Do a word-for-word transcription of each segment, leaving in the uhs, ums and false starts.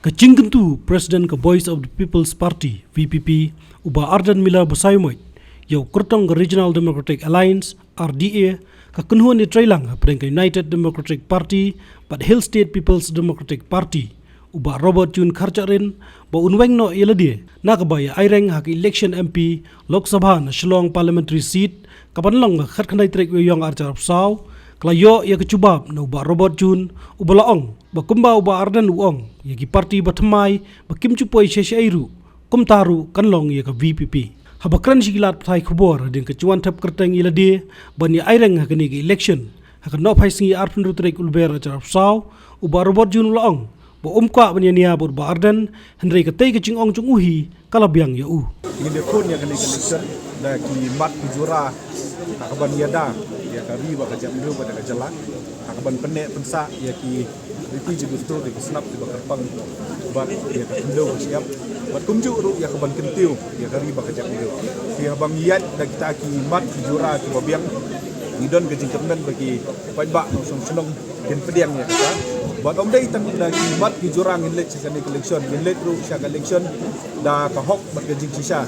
Ka jingkyntu President ka Voice of the People's Party, V P P, u Bah Ardent Miller Basaiawmoit, ïa u kyrtong ka Regional Democratic Alliance, R D A, ka kynhun ïa treilang hapdeng ka United Democratic Party bad Hill State People's Democratic Party, u Bah Robert June Kharjahrin, ba un weng noh ïa lade na kaba ïa aireng ha ka election M P Lok Sabha na Shillong Parliamentary Seat, kaban long ka khatkhyndai tarik u Ïaïong arhajar arphew saw, ka la ïoh ïa ka jubab na u Bah Robert June, uba la ong ba kumba u Bah Ardent u ong, ïa ki party ba thymmai ba kim ju poi sha shaei ruh, kumta ruh kan long ïa ka V P P. Haba kren sha ki lad pathai khubor hadien ka jingwan thep kyrteng ïa lade ban ïa aireng ha kane ka election ha ka nohphai sngi arphew hynriew tarik u Lber arhajar arphew saw, u Bah Robert June u la ong ba um kwah ban ïania bad u Bah Ardent, hynrei katei ka jingong jong u hi ka la biang ïa u. Ngin ïakhun ïa kane ka election da ki mat ki jura ha kaban ïada ïa ka ri bad ka jaitbynriew bad ka jylla, ha kaban pynneh pynsah ïa ki riti ki dustur, ïa ki sngap kiba kyrpang bad ïa ka khyndew ka shyiap, bad kumjuh ruh ïa kaban kyntiew ïa ka ri bad ka jaitbynriew. Te haba ngi ïaid da kita ki mat ki jura kiba biang, ngi don ka jingkyrmen ba ki paidbah nongshong shnong kin pdiang ïa kata. Bad ym dei tang da ki mat ki jura ngin leit sha kane ka election, ngin leit ruh sha ka election da ka hok bad ka jingshisha.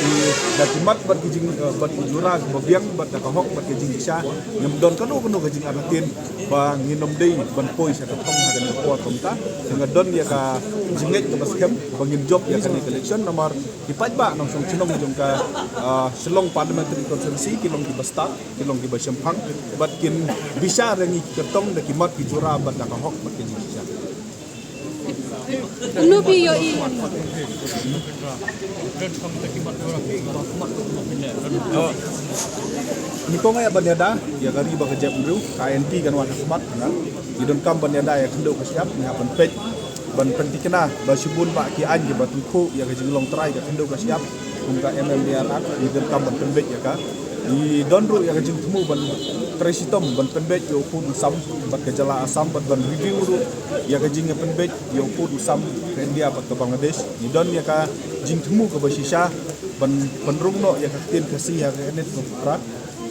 Ki, da ki mat bad ki jing, eh, bad ki jura kiba biang bad da ka hok bad ka jingshisha, ngim don kano kano ka jingartatien ba ngin ym dei ban poi sha ka thong ha kane ka por. Kumta te nga don ïa ka jingngeit kaba skhem ba ngin jop ïa kane ka election, namar ki paidbah nongshong shnong jong ka, ah, Shillong Parliamentary Constituency ki long kiba stad, ki long kiba shemphang, bad kin bishar ïa ngi ki kyrtong da ki mat ki jura bad da ka hok bad ka jingshisha. Kumno phi ïohi? Nyngkong ïa ban ïada ïa ka ri bad ka jaitbynriew, ka I N P kan wan ha khmat, ngi donkam ban ïada ïa ka khyndew ka shyiap, ngi hap ban peit, ban pynthikna ba shibun bah ki aiñ kiba tyngkhuh ïa ka jinglong trai ka khyndew ka shyiap, kum ka M M D R Act, ngi donkam ban pynbeit ïa ka. Ngi don ruh ïa ka jingthmu ban trei shitom ban pynbeit ïa u pud u sam bad ka jylla Assam, bad ban review ruh ïa ka jingïapynbeit ïa u pud u sam ka India bad ka Bangladesh. Ngi don ïa ka jingthmu kaba shisha ban pynrung noh ïa ka ktien Khasi ha ka Cabinet ka Pukra.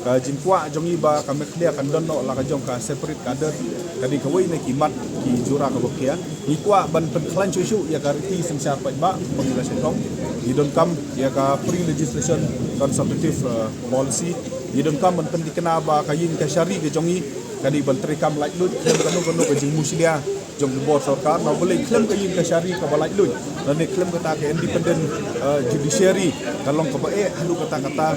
Ka jingkwah jong ngi ba ka Meghalaya kan don noh la ka jong ka separate cadre, ka dei kawei na ki mat ki jura kaba khia. Ngi kwah ban pynkhlaiñ shuh shuh ïa ka riti synshar paidbah ba ngi la shongthong. Ngi donkam ïa ka pre-legislation consultative, eh, policy. Ngi donkam ban pynthikna ba ka ïing ka shari ka jong ngi ka dei ban treikam laitluid khlem kano kano ka jingmushlia jong ki bor sorkar, namar balei khlem ka ïing ka shari kaba laitluid lane khlem kata ka independent, eh, judiciary ka long kaba eh haduh katta katta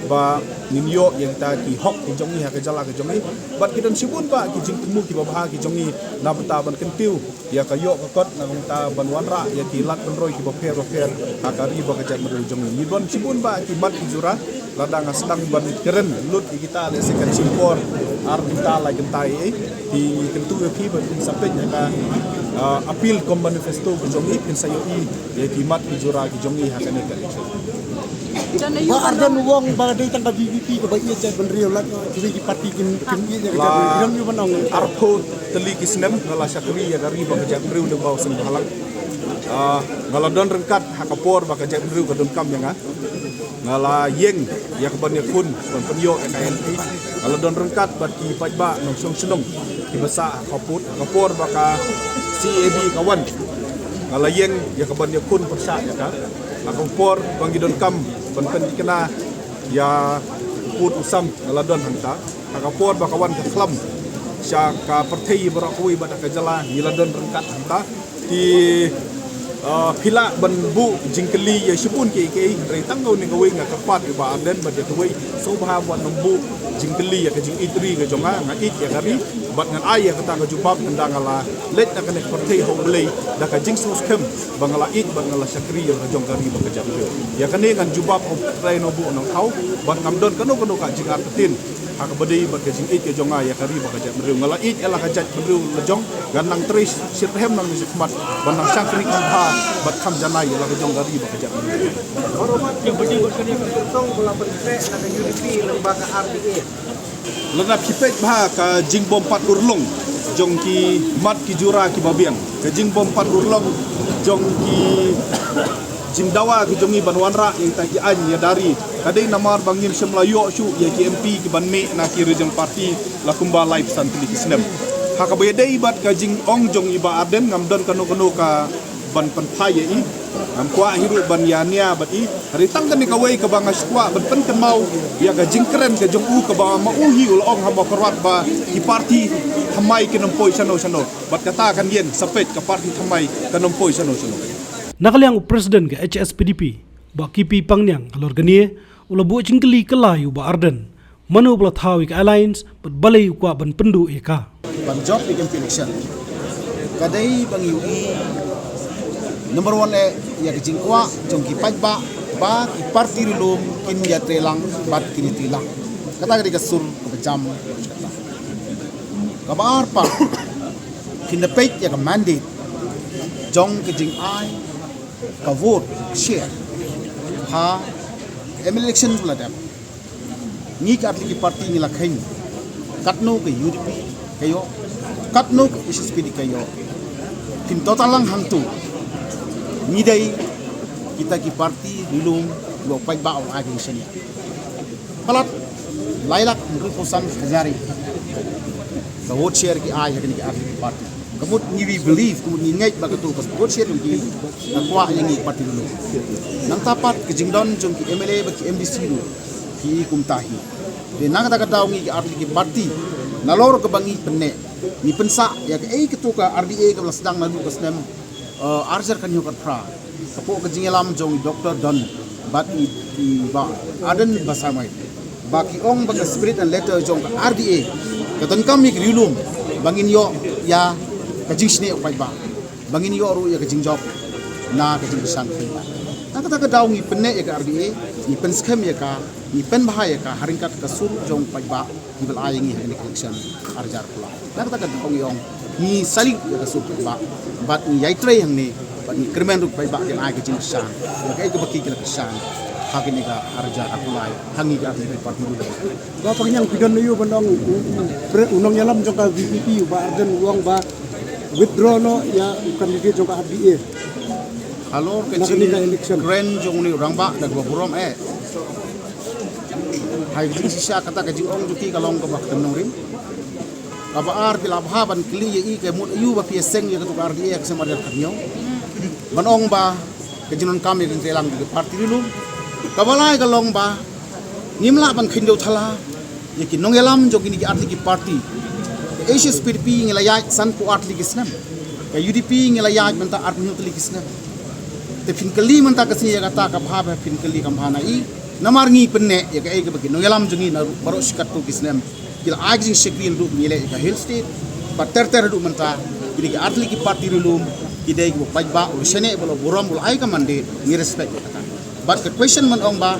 ba ngin ïoh ïa kita ki hok ki jong ngi ha ka jylla ka jong ngi. Bad ki don shibun bah ki jingthmu kiba bha ki jong ngi na bynta ban kyntiew ïa ka ïoh ka kot, na bynta ban wanrah ïa ki lad pynroi kiba pher ba pher ha ka ri bad ka jaitbynriew jong ngi. Ngi don shibun bah ki mat ki jura, lada nga sdang ban kren lut ïa kita lehse kan shim por ar kynta lai kynta ei ei. Te ngi kyntu ïa phi ban phin sa peit ïa ka, ah, appeal cum manifesto ka jong ngi, phin sa ïohi ïa ki mat ki jura ki jong ngi ha kane ka election. Bah Ardent u ong ba dei tang ka V P P kaba ïeit jaitbynriew, lada kiwei ki party kin, kin ïeit ïa ka jaitbynriew, ngi ong arphew tylli ki snem nga la shakri ïa ka ri bad ka jaitbynriew lyngba u seng bhalang. Ah, nga la don ryngkat ha ka por ba ka jaitbynriew ka donkam ïa nga. Nga la ïeng ïa ka ban ïakhun ban pynïoh ïa ka I N P. Nga la don ryngkat bad ki paidbah nongshong shnong kiba sah ha ka pud, ha ka por ba ka C A B ka wan. Nga la ïeng ïa ka ban ïakhun pyrshah ïa ka. Ha ka por ba ngi donkam ban pynthikna ïa u pud u sam, nga la don hangta. Ha ka por ba ka wan ka khlam sha ka pyrthei baroh kawei bad ha ka jylla, ngi la don ryngkat hangta. Te, ah, phi lah ban buh jingkylli ïa shibun kiei kiei, hynrei tang kawei na kawei nga kyrpad ïa u Bah Ardent bad ïa kiwei, sngewbha wat nym buh jingkylli ïa ka jingïeit ri ka jong nga. Nga ïeit ïa ka ri bad ngan ai ïa kata ka jubab ynda nga la leit na kane ka pyrthei ha U Blei da ka jingsngewskhem ba nga la ïeit bad nga la shakri ïa la ka jong ka ri bad ka jaitbynriew. Ïa kane ngan jubab ha U Trai na u buh na u thaw bad ngam don kano kano ka jingartatien ha kaba dei bad ka jingïeit ka jong nga ïa ka ri bad ka jaitbynriew. Nga la ïeit ïa la ka jaitbynriew la jong, ngan nang trei shitrhem nangne shakhmat ban nang shakri kham bha bad kham janai ïa la ka jong ka ri bad ka jaitbynriew. Lada phi peit bha ka jingbym pat urlong jong ki mat ki jura kiba biang, ka jingbym pat urlong jong ki jingdawa ki jong ngi ban wanrah ïa kita ki aiñ ïada ri, ka dei namar ba ngim shym la ïoh shuh ïa ki M P kiban mih na ki regional party la kumba laiphew san tylli ki snem. Ha kaba ïadei bad ka jingong jong i Bah Ardent, ngam don kano kano ka Ban pynphai ïa i, ngam kwah hi ruh ban ïania bad i. Hynrei tang kane kawei kaba nga sngewkwah ban pynkynmaw ïa ka jingkren ka jong u kaba ma u hi u la ong ha Mawkyrwat ba ki parti thymmai kin ym poi shano shano. Bad kata kan ïeng sa peit ka parti thymmai kan ym poi shano shano. Na ka liang u President ka H S P D P, Bah K P Pangniang, halor kane u la buh jingkylli kylla ïa u Bah Ardent, mano ba la thaw ïa ka alliance bad balei u kwah ban pynduh ïa ka. Ban jop ïa ka M P election ka dei ba ngi ïohi, number one, eh, ïa ka jingkwah jong ki paidbah ba ki parti ri lum kin ïatrei lang bad kin ïatrei lang. Kata ka dei ka sur kaba jam. Kaba ar pat, phin da peit ïa ka mandate jong ka jingai ka vote share ha M L A election ba la dep. Ngi ka artylli ki parti ngi la kheiñ katno ka U D P ka ïoh, katno ka H S P D P ka ïoh. Phin to tang lang hangto, ngi dei kita ki parti ri lum, u paidbah u ai ka jingshaniah. Palat lai lak hynriewphew san hajar ka vote share ki ai ha kine ki artylli ki parti. Ka mut ngi, we believe, ka mut ngi ngeit ba kato ka vote share jong ki ka kwah ïa ngi parti ri lum. Nangta pat ka jingdon jong ki M L A bad ki M D C ruh ki kumta hi. Te na kata ka daw ngi ki artylli ki parti, nalor kaba ngi pynneh, ngi pynsah ïa kaei kato ka R D A kaba la sdang naduh ka snem, eh, ar hajar khyndai phew phra, hapoh ka jingïalam jong i Doctor Don bad i, i Bah Ardent Basaiawmoit, ba ki ong ba ka spirit and letter jong ka R D A ka donkam ïa ki ri lum ba ngin ïoh ïa ka jingshaniah u paidbah, ba ngin ïoh ruh ïa ka jingjop na ka jingkyrshan u paidbah. Na kata ka daw ngi pynneh ïa ka R D A, ngi pynskhem ïa ka, ngi pynbha ïa ka ha ryngkat ka sur jong u paidbah kiba la ai ïa ngi ha kane ka election ar hajar arphew lai. Na kata ka daw ngi ong ngi salute ïa ka sur u paidbah bad ngi ïatrei hangne bad ngi kyrmen ruh u paidbah kin ai ka jingkyrshan ïa kaei kaba ki, ki la kyrshan ha kane ka ar hajar arphew lai ha ngi ka artylli ki parti ri lum. Bah Pangniang, phi don aïu ban ong u, u, pre-, u nongïalam jong ka V P P, u Bah Ardent, u ong ba withdraw noh ïa u candidate jong ka R D A? Halor ka jingkren jong une u rangbah da kaba burom, eh, ha ka jingshisha kata ka jingong jong ki ka long kaba khlem nongrim. Kaba ar, phi la bha ban kylli ïa i, ka mut aïu ba phi ïaseng ïa kato ka R D A ha ka snem ar hajar khathynñiew ban ong ba ka jingdonkam ïa ka jingïalang jong ki parti ri lum. Kaba lai ka long ba ngim lah ban kheiñ dew thala ïa ki nongïalam jong kine ki artylli ki parti. Ka H S P D P ngi la ïaid sanphew artylli ki snem, ka U D P ngi la ïaid mynta arphew hynñiew tylli ki snem. Te phin kylli mynta ka sngi ïa kata, ka bha ba phin kylli, kam bha na i. Namar ngi pynneh ïa kaei kaba ki nongïalam jong ngi na baroh shi katto ki snem ki la ai ka jingshakri naduh ba ngi leh ïa ka Hill State bad ter ter haduh mynta. Kine ki artylli ki parti ri lum ki dei kiba u paidbah u la shaniah, ba u la burom, u la ai ka mandate, ngi respect ïa kata. Bad ka question ban ong ba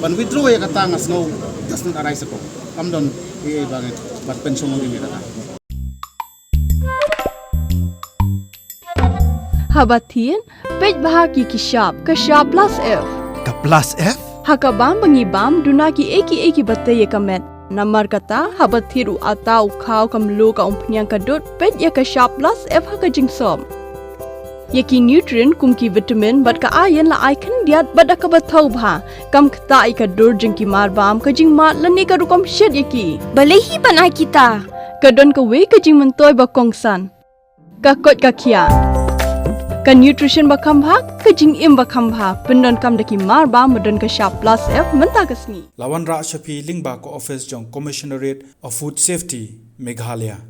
ban withdraw ïa kata, nga sngew doesn't arise at all. Kam don ei ei ba ngi ban pynshong nongrim ïa kata. Haba thied, peit bha ki, ki shap, ka shap plus F. Ka plus F? Ha ka bam ba ngi bam, duna kiei kiei kiba tei ïa ka met. Namar kata, haba thied u atta, u khaw, ka mluh, ka umphniang, ka dud, peit ïa ka shap plus F ha ka jingsop. Ïa ki nutrient kum ki vitamin bad ka iron la ai khyndiat bad da kaba thew bha. Kam ktah ïa ka dur jong ki marbam, ka jingmad lane ka rukom shet ïa ki. Balei hi ban ai kita? Ka don kawei ka jingmyntoi ba kongsan. Ka koit ka khiah. Ka nutrition ba kham bha, ka jingim ba kham bha. Pyndonkam da ki marbam ba don ka shap plus F mynta ka sngi. La wanrah sha phi lyngba ka office jong Commissionerate of Food Safety, Meghalaya.